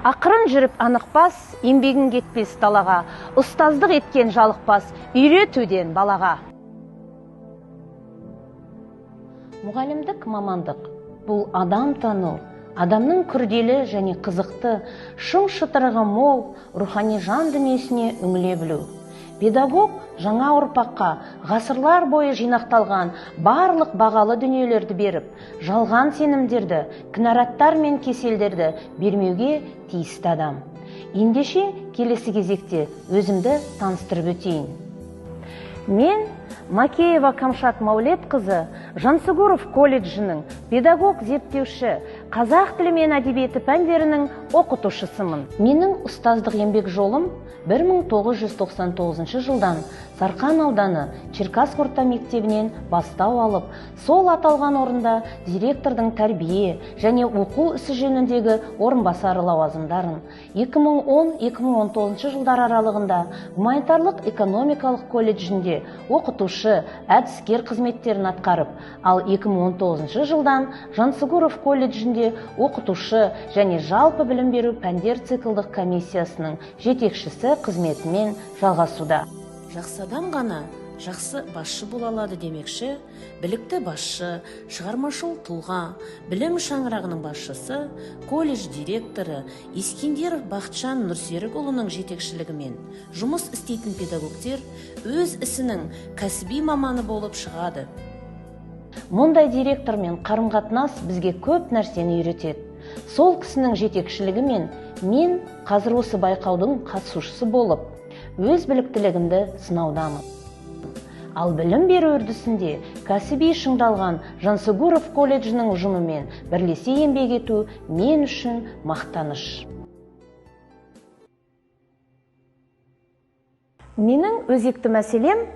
Ақырын жүріп анық бас, еңбегің кетпес далаға, ұстаздық еткен жалықпас, үйретуден балаға. Мұғалімдік мамандық бұл адам тану, адамның күрделі және қызықты, шым-шытырығы мол, рухани жан дүниесіне үңіле білу. Педагог жаңа ұрпаққа ғасырлар бойы жинақталған барлық бағалы дүниелерді беріп, жалған сенімдерді, кінәраттар мен кеселдерді бермеуге тиісті адам. Ендеше келесі кезекте өзімді таныстырып өтейін. Мен Макеева Камшат Маулетқызы, Жансүгіров колледжінің педагог зерттеуші, қазақ тілі мен әдебиеті пәндерінің оқытушысымын. Менің ұстаздық еңбек жолым 1999 жылдан Сарқан ауданы Черкасск орта мектебінен бастау алып, сол аталған орында директордың тәрбие және оқу ісі жөніндегі орынбасары лауазымдарын 2010-2019 жылдар аралығында гуманитарлық экономикалық колледжінде оқытушы, әдіскер қызметтерін атқарып, ал 2019 жылдан Жансүгіров колледжінде оқытушы және жалпы білім беру пәндер циклдық комиссиясының жетекшісі қызметімен жалғасуда. Жақсы адам ғана жақсы басшы бола алады демекші, білікті басшы, шығармашыл тұлға, білім шаңырағының басшысы, колледж директоры Ескендеров Бақытжан Нұрсерікұлының жетекшілігімен жұмыс істейтін педагогтер өз ісінің кәсіби маманы болып шығады. Мұндай директормен қарым-қатынас бізге көп нәрсені үйретеді. Сол кісінің жетекшілігімен мен қазір осы байқаудың қатысушысы болып, өз біліктілігімді сынаудамын. Ал білім беру үрдісінде кәсіби шыңдалған Жансүгіров колледжінің ұжымымен бірлесе еңбек ету мен үшін мақтаныш. Менің өзекті мәселем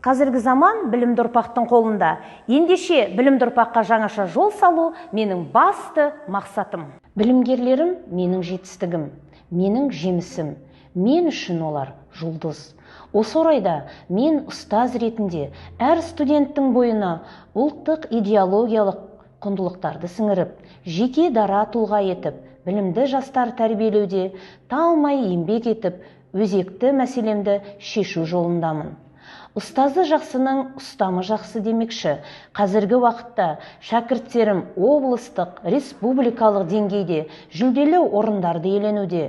қазіргі заман білімді ұрпақтың қолында. Ендеше білімді ұрпаққа жаңаша жол салу менің басты мақсатым. Білімгерлерім менің жетістігім, менің жемісім. Мен үшін олар жұлдыз. Осы орайда мен ұстаз ретінде әр студенттің бойына ұлттық идеологиялық құндылықтарды сіңіріп, жеке дара тұлға етіп, білімді жастар тәрбиелеуде талмай еңбек етіп, өзекті мәселемді шешу жолындамын. Ұстазы жақсының ұстамы жақсы демекші, қазіргі уақытта шәкірттерім облыстық, республикалық деңгейде жүлделі орындарды иеленуде.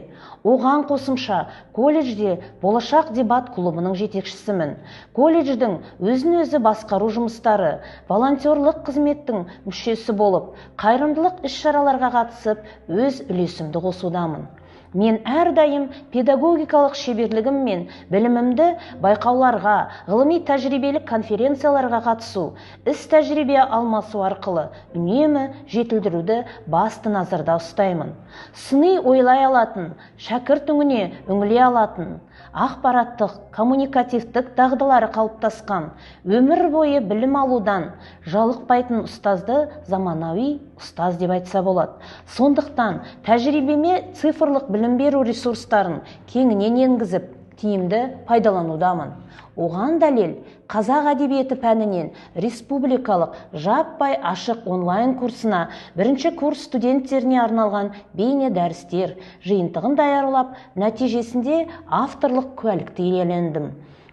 Оған қосымша колледжде Болашақ дебат клубының жетекшісімін. Колледждің өзін-өзі басқару жұмыстары, волонтерлық қызметтің мүшесі болып, қайырымдылық іс-шараларға қатысып, өз үлесімді қосудамын. Мен әрдайым педагогикалық шеберлігім мен білімімді байқауларға, ғылыми тәжірибелік конференцияларға қатысу, іс тәжірибе алмасу арқылы үнемі жетілдіруді басты назарда ұстаймын. Сыни ойлай алатын, шәкірт өңіне үңіле алатын, ақпараттық, коммуникативтік дағдылары қалыптасқан, өмір бойы білім алудан жалықпайтын ұстазды заманауи ұстаз деп айтса болады. Сондықтан тәжірибеме цифрлық білім беру ресурстарын кеңінен енгізіп, тиімді пайдаланудамын. Оған дәлел, қазақ әдебиеті пәнінен республикалық жаппай ашық онлайн курсына бірінші курс студенттеріне арналған бейне дәрістер жиынтығын даярлап, нәтижесінде авторлық куәлікті иелендім.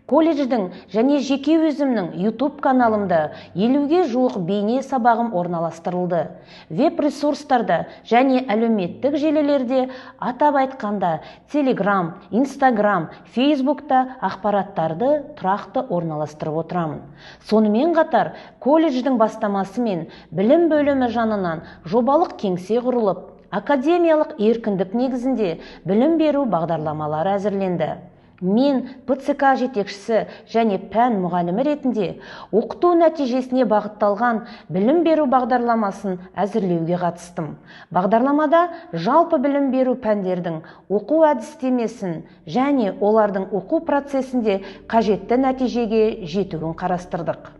Колледждің және жеке өзімнің YouTube каналымда 50-ге жуық бейне сабағым орналастырылды. Веб-ресурстарда және әлеуметтік желілерде, атап айтқанда, Telegram, Instagram, Facebookта ақпараттарды тұрақты орналастырып отырамын. Сонымен қатар, колледждің бастамасымен білім бөлімі жанынан жобалық кеңсе құрылып, академиялық еркіндік негізінде білім беру бағдарламалары әзірленді. Мен ПЦК жетекшісі және пән мұғалімі ретінде оқыту нәтижесіне бағытталған білім беру бағдарламасын әзірлеуге қатыстым. Бағдарламада жалпы білім беру пәндердің оқу әдістемесін және олардың оқу процесінде қажетті нәтижеге жетуін қарастырдық.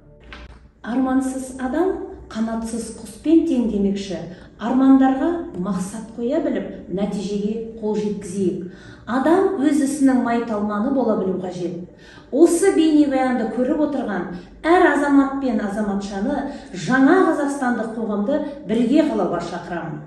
Армансыз адам қанатсыз құспен тең демекші, армандарға мақсат қоя біліп, нәтижеге қол жеткізейік. Адам өз ісінің майталманы бола білу қажет. Осы бейнебаянды көріп отырған әр азамат пен азаматшаны жаңа қазақстандық қоғамды бірге қалауға шақырамын.